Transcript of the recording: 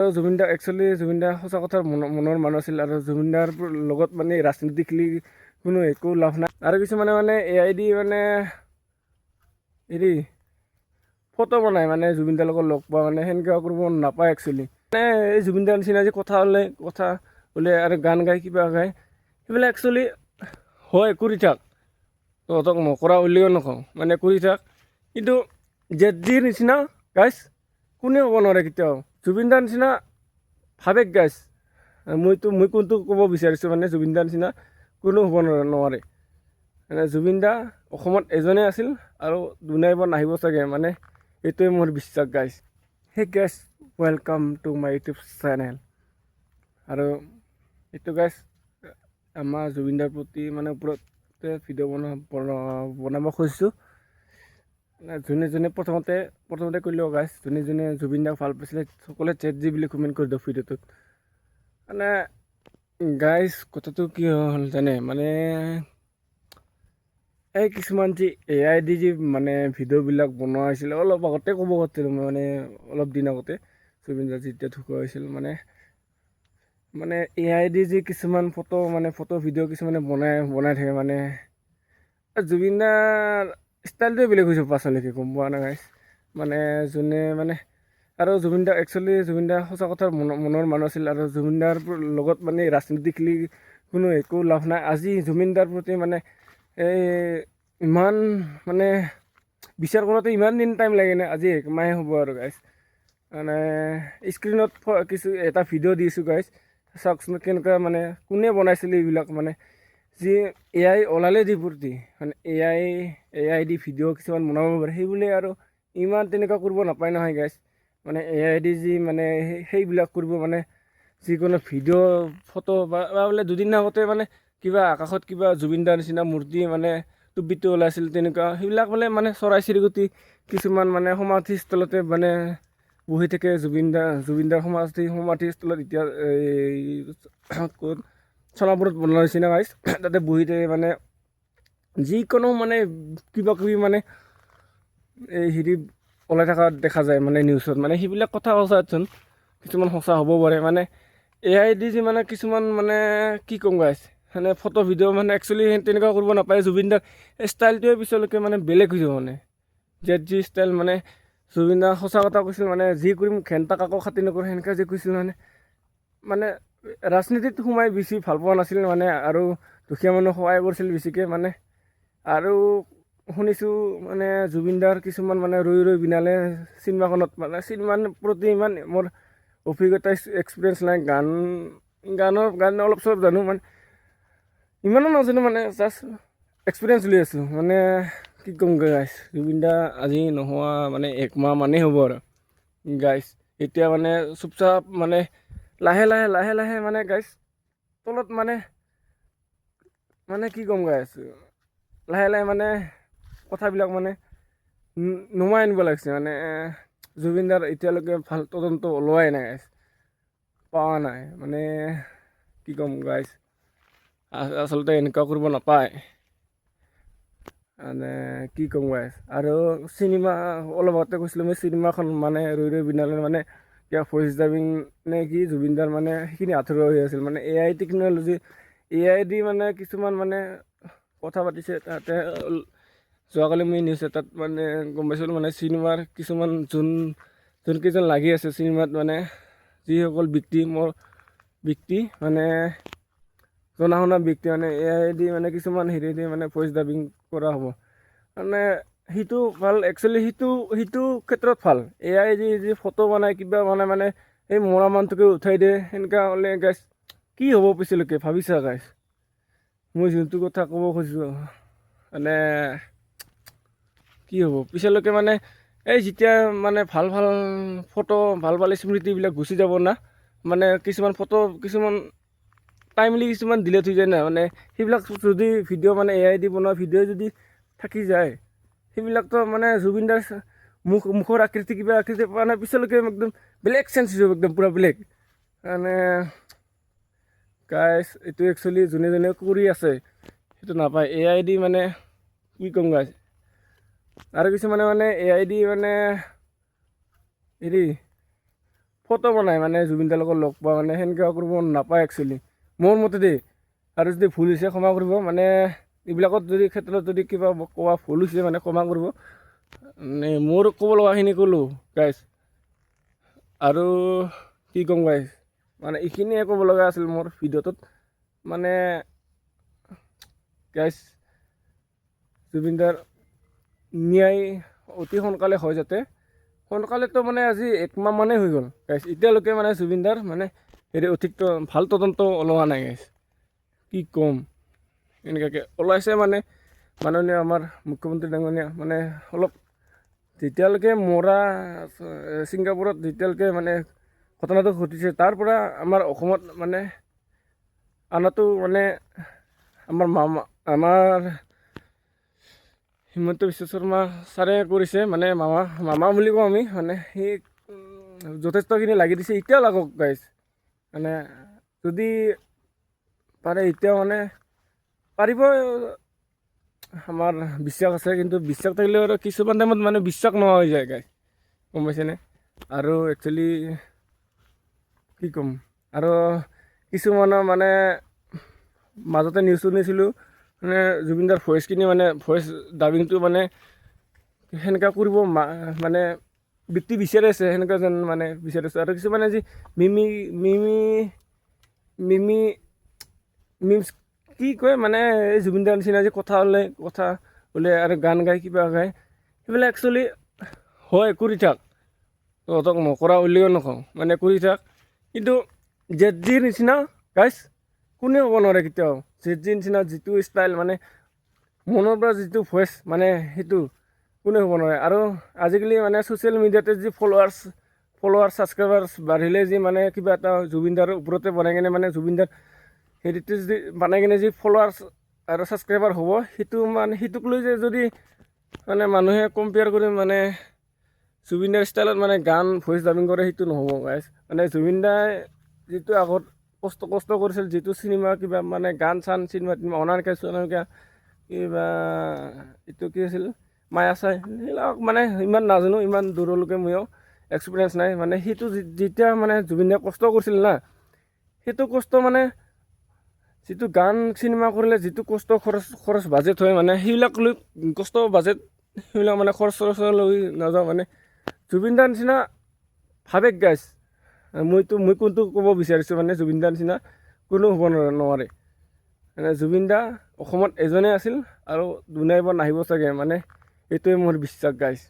আৰু জুবিন দা একচুৱেলি, জুবিন দা সঁচা কথাৰ মনৰ মানুহ আছিল। আৰু জুবিন দাৰ লগত মানে ৰাজনীতি খেলি কোনো একো লাভ নাই। আৰু কিছুমানে মানে এ I দি মানে হেৰি ফটো বনাই, মানে জুবিন দাৰ লগত লগ পোৱা, মানে সেনেকুৱা কৰিব নাপায় একচুৱেলি। মানে এই জুবিন দাৰ নিচিনা যে কথা ওলাই, কথা ওলাই আৰু গান গায়, কিবা গায়, সেইবিলাক একচুৱেলি হয়, কৰি থাক, তহঁতক নকৰা বুলিও নকওঁ, মানে কৰি থাক। কিন্তু জেট জিৰ নিচিনা গাইছ কোনেও হ'ব নোৱাৰে কেতিয়াও। জুবিন দাৰ নিচিনা ভাবে গাইছ, মই কোনটো ক'ব বিচাৰিছোঁ, মানে জুবিন দাৰ নিচিনা কোনো হ'ব নোৱাৰে। মানে জুবিন দা অসমত এজনেই আছিল আৰু দুনিয়াৰ পৰা নাহিব চাগে, মানে এইটোৱে মোৰ বিশ্বাস গাইছ। Hey guys, welcome to my YouTube channel। আৰু এইটো গাইছ, আমাৰ জুবিন দাৰ প্ৰতি মানে ওপৰতে ভিডিঅ' বনাব খুজিছোঁ। মানে যোনে যোনে প্ৰথমতে প্ৰথমতে কৰিলেও গাইছ, যোনে যোনে জুবিন দাক ভাল পাইছিলে, সকলোৱে জেট জি বুলি কমেণ্ট কৰি দিয়ক ভিডিঅ'টোত। মানে গাইছ, কথাটো কি হ'ল জানে? মানে এই কিছুমান যি এ I দি যি মানে ভিডিঅ'বিলাক বনোৱা হৈছিলে, অলপ আগতে ক'ব খুজিছিলোঁ মই, মানে অলপ দিন আগতে জুবিন দা যেতিয়া ঢুকোৱা হৈছিল, মানে মানে এ I দি যি কিছুমান ফটো, মানে ফটো ভিডিঅ' কিছুমানে বনাই বনাই থাকে, মানে জুবিন দাৰ ষ্টাইলটোৱে বেলেগ হৈছে পাছলৈকে, গম পোৱা নাই গাইছ? মানে যোনে মানে আৰু জুবিন দা একচুৱেলি, জুবিন দা সঁচা কথাৰ মনৰ মানুহ আছিল। আৰু জুবিন দাৰ লগত মানে ৰাজনীতি খেলি কোনো একো লাভ নাই। আজি জুবিন দাৰ প্ৰতি মানে এই ইমান মানে বিচাৰ কৰোঁতে ইমান দিন টাইম লাগে নে? আজি এক মাহে হ'ব আৰু গাইছ। মানে স্ক্ৰীণত কিছু এটা ভিডিঅ' দিছোঁ গাইছ, চাওকচোন কেনেকুৱা, মানে কোনে বনাইছিলে এইবিলাক। মানে যি এ I ওলালে যি প্ৰতি মানে এ I দি ভিডিঅ' কিছুমান বনাব পাৰে, সেইবুলি আৰু ইমান তেনেকুৱা কৰিব নাপায় নহয় গাইছ। মানে এ I দি যি মানে সেইবিলাক কৰিব, মানে যিকোনো ভিডিঅ' ফটো বা বোলে দুদিন আগতে মানে কিবা আকাশত কিবা জুবিন দাৰ নিচিনা মূৰ্তি মানে টুপিটো ওলাইছিল, তেনেকুৱা সেইবিলাক বোলে মানে চৰাই চিৰিকটি কিছুমান মানে সমাধিস্থলতে মানে বহি থাকে জুবিন দাৰ সমাধিস্থলত। এতিয়া এই ক'ত চলাপুৰত বনোৱা নিচিনা গাইছ, তাতে বহি থাকে, মানে যিকোনো মানে কিবা কিবি মানে এই হেৰি ওলাই থকা দেখা যায় মানে নিউজত। মানে সেইবিলাক কথা সঁচাচোন, কিছুমান সঁচা হ'ব পাৰে। মানে এ I দি যি মানে কিছুমান মানে কি ক'ম গাইছ, মানে ফটো ভিডিঅ' মানে একচুৱেলি তেনেকুৱা কৰিব নাপায়। জুবিন দাৰ ষ্টাইলটোৱে পিছলৈকে মানে বেলেগ হৈ যাব, মানে জেট জি ষ্টাইল। মানে জুবিন দা সঁচা কথা কৈছিল, মানে যি কৰিম ঘেণ্টা কাকো খাতি নকৰোঁ, সেনেকুৱা যে কৈছিল। মানে মানে ৰাজনীতিত সোমাই বেছি ভাল পোৱা নাছিল, মানে আৰু দুখীয়া মানুহক সহায় কৰিছিল বেছিকৈ। মানে আৰু শুনিছোঁ মানে জুবিন দাৰ কিছুমান মানে ৰৈ ৰৈ বিনালে চিনেমাখনত, মানে চিনেমাৰ প্ৰতি ইমান মোৰ অভিজ্ঞতা, এক্সপিৰিয়েঞ্চ নাই। গান অলপ চলপ জানো, মানে ইমানো নাজানো, মানে জাষ্ট এক্সপিৰিয়েঞ্চ লৈ আছোঁ। মানে কি ক'ম গাইছ, জুবিন দা আজি নোহোৱা মানে একমাহ মানেই হ'ব আৰু গাইছ। এতিয়া মানে চুপচাপ মানে লাহে লাহে লাহে লাহে মানে গাইছ তলত মানে মানে কি ক'ম গাইছ, লাহে লাহে মানে কথাবিলাক মানে নুমাই আনিব লাগিছে। মানে জুবিন দাৰ এতিয়ালৈকে ভাল তদন্ত ওলোৱাই নাই গাইছ, পোৱা নাই। মানে কি ক'ম গাইছ, আচলতে এনেকুৱা কৰিব নাপায়। মানে কি ক'ম গাইছ, আৰু চিনেমা অলপ আগতে কৈছিলোঁ মই, চিনেমাখন মানে ৰৈ ৰৈ বিনালে, মানে কিবা ভইচ ডাবিং নে কি, জুবিন দাৰ মানে সেইখিনি আধৰুৱা হৈ আছিল। মানে এ I technology, A I দি মানে কিছুমান মানে কথা পাতিছে তাতে। যোৱাকালি মই নিউজ এটাত মানে গম পাইছিলোঁ, মানে চিনেমাৰ কিছুমান যোনকেইজন লাগি আছে চিনেমাত, মানে যিসকল ব্যক্তি, মোৰ ব্যক্তি মানে জনা শুনা ব্যক্তি, মানে এ I দি মানে কিছুমান হেৰি দি মানে ভইচ ডাবিং কৰা হ'ব। মানে সেইটো ভাল একচুৱেলি, সেইটো সেইটো ক্ষেত্ৰত ভাল। এ I দি যি ফটো বনাই, কিবা বনাই, মানে সেই মৰা মানুহটোকে উঠাই দিয়ে, সেনেকুৱা হ'লে গাইছ কি হ'ব পিছলৈকে ভাবিছা গাইছ? মই যোনটো কথা ক'ব খুজিছোঁ, মানে কি হ'ব পিছলৈকে? মানে এই যেতিয়া মানে ভাল ভাল ফটো, ভাল ভাল স্মৃতিবিলাক গুচি যাব না, মানে কিছুমান ফটো কিছুমান টাইমলি কিছুমান ডিলেট হৈ যায় না, মানে সেইবিলাক যদি ভিডিঅ' মানে এ I দি বনোৱা ভিডিঅ' যদি থাকি যায়, সেইবিলাকতো মানে জুবিন দাৰ মুখৰ আকৃতি, কিবা আকৃতি, মানে পিছলৈকে একদম বেলেগ চেঞ্জ হৈ যাব, একদম পূৰা বেলেগ। মানে গাইছ, এইটো একচুৱেলি যোনে যোনে কৰি আছে সেইটো নাপায়। এ I দি মানে কি ক'ম গাইছ, আৰু কিছুমানে মানে এ I দি মানে হেৰি ফটো বনায়, মানে জুবিনদাৰ লগত লগ পোৱা, মানে সেনেকুৱা কৰিব নাপায় একচুৱেলি মোৰ মতে দেই। আৰু যদি ভুল হৈছে ক্ষমা কৰিব, মানে এইবিলাকত যদি ক্ষেত্ৰত যদি কিবা কোৱা ভুল হৈছে মানে ক্ষমা কৰিব। মানে মোৰ ক'ব লগাখিনি ক'লোঁ গাইজ, আৰু কি ক'ম গাইজ, মানে এইখিনিয়ে ক'ব লগা আছিল মোৰ ভিডিঅ'টোত। মানে গাইজ, জুবিনদাৰ ন্যায় অতি সোনকালে হয় যাতে। সোনকালেতো মানে আজি একমাহ মানেই হৈ গ'ল গাইজ, এতিয়ালৈকে মানে জুবিনদাৰ মানে হেৰি অধিক ভাল তদন্ত ওলোৱা নাই গাইজ। কি ক'ম, এনেকুৱাকৈ ওলাইছে মানে মাননীয় আমাৰ মুখ্যমন্ত্ৰী ডাঙৰীয়া মানে অলপ যেতিয়ালৈকে মৰা ছিংগাপুৰত যেতিয়ালৈকে মানে ঘটনাটো ঘটিছে, তাৰ পৰা আমাৰ অসমত মানে আনাটো মানে আমাৰ মামা, আমাৰ হিমন্ত বিশ্ব শৰ্মা ছাৰে কৰিছে, মানে মামা মামা বুলি কওঁ আমি, মানে সি যথেষ্টখিনি লাগি দিছে। এতিয়াও লাগক গাইজ, মানে যদি পাৰে এতিয়াও মানে পাৰিব, আমাৰ বিশ্বাস আছে। কিন্তু বিশ্বাস থাকিলেও আৰু কিছুমান টাইমত মানে বিশ্বাস নোহোৱা হৈ যায় গাইজ, গম পাইছেনে? আৰু একচুৱেলি কি ক'ম, আৰু কিছুমানৰ মানে মাজতে নিউজ শুনিছিলোঁ, মানে জুবিনদাৰ ভইচখিনি মানে ভইচ ডাবিংটো মানে সেনেকুৱা কৰিব মানে বৃত্তি বিচাৰি আছে, সেনেকুৱা যেন মানে বিচাৰিছে। আৰু কিছুমানে যি মিমি মিমি মিমি মিমছ কি কয়, মানে এই জুবিনদাৰ নিচিনা যে কথা ওলাই, কথা ওলাই আৰু গান গায়, কিবা গায়, সেইবিলাক একচুৱেলি হয় কৰি থাক, তহঁতক নকৰা বুলিও নকওঁ, মানে কৰি থাক। কিন্তু জেট জিৰ নিচিনা গাইজ কোনেও হ'ব নোৱাৰে কেতিয়াও। জেট জিৰ নিচিনা যিটো ষ্টাইল, মানে মনৰ পৰা যিটো ভইচ, মানে সেইটো কোনেও হ'ব নোৱাৰে। আৰু আজিকালি মানে ছ'চিয়েল মিডিয়াতে যি ফলোৱাৰ্ছ ছাবস্ক্ৰাইবাৰ্ছ বাঢ়িলে যি মানে কিবা এটা জুবিনদাৰ ওপৰতে বনাই কিনে, মানে জুবিনদাৰ হেৰিতে যদি বনাই কিনে যি ফলোৱাৰ্ছ আৰু ছাবস্ক্ৰাইবাৰ হ'ব, সেইটো মানে সেইটোক লৈ যে যদি মানে মানুহে কম্পেয়াৰ কৰি মানে জুবিনদাৰ ষ্টাইলত মানে গান ভইচ ডাবিং কৰে, সেইটো নহ'ব গাইজ। মানে জুবিনদাই যিটো আগত কষ্ট কষ্ট কৰিছিল, যিটো চিনেমা কিবা মানে গান চান চিনেমা তিনিমা অনামিকা চনামিকা কিবা এইটো কি আছিল মায়া চাই, সেইবিলাক মানে ইমান নাজানো, ইমান দূৰলৈকে ময়ো এক্সপিৰিয়েঞ্চ নাই। মানে সেইটো যেতিয়া মানে জুবিনদাই কষ্ট কৰিছিল না, সেইটো কষ্ট মানে যিটো গান চিনেমা কৰিলে যিটো কষ্ট খৰচ খৰচ বাজেট হয়, মানে সেইবিলাক লৈ কষ্ট বাজেট সেইবিলাক মানে খৰচ চৰচ লৈ নাযাওঁ। মানে জুবিনদাৰ নিচিনা ভাবে গাইজ, মই কোনটো ক'ব বিচাৰিছোঁ, মানে জুবিনদাৰ নিচিনা কোনো হ'ব নোৱাৰে। মানে জুবিন দা অসমত এজনেই আছিল আৰু দুনিয়াৰ পৰা নাহিব চাগে, মানে এইটোৱে মোৰ বিশ্বাস গাইজ।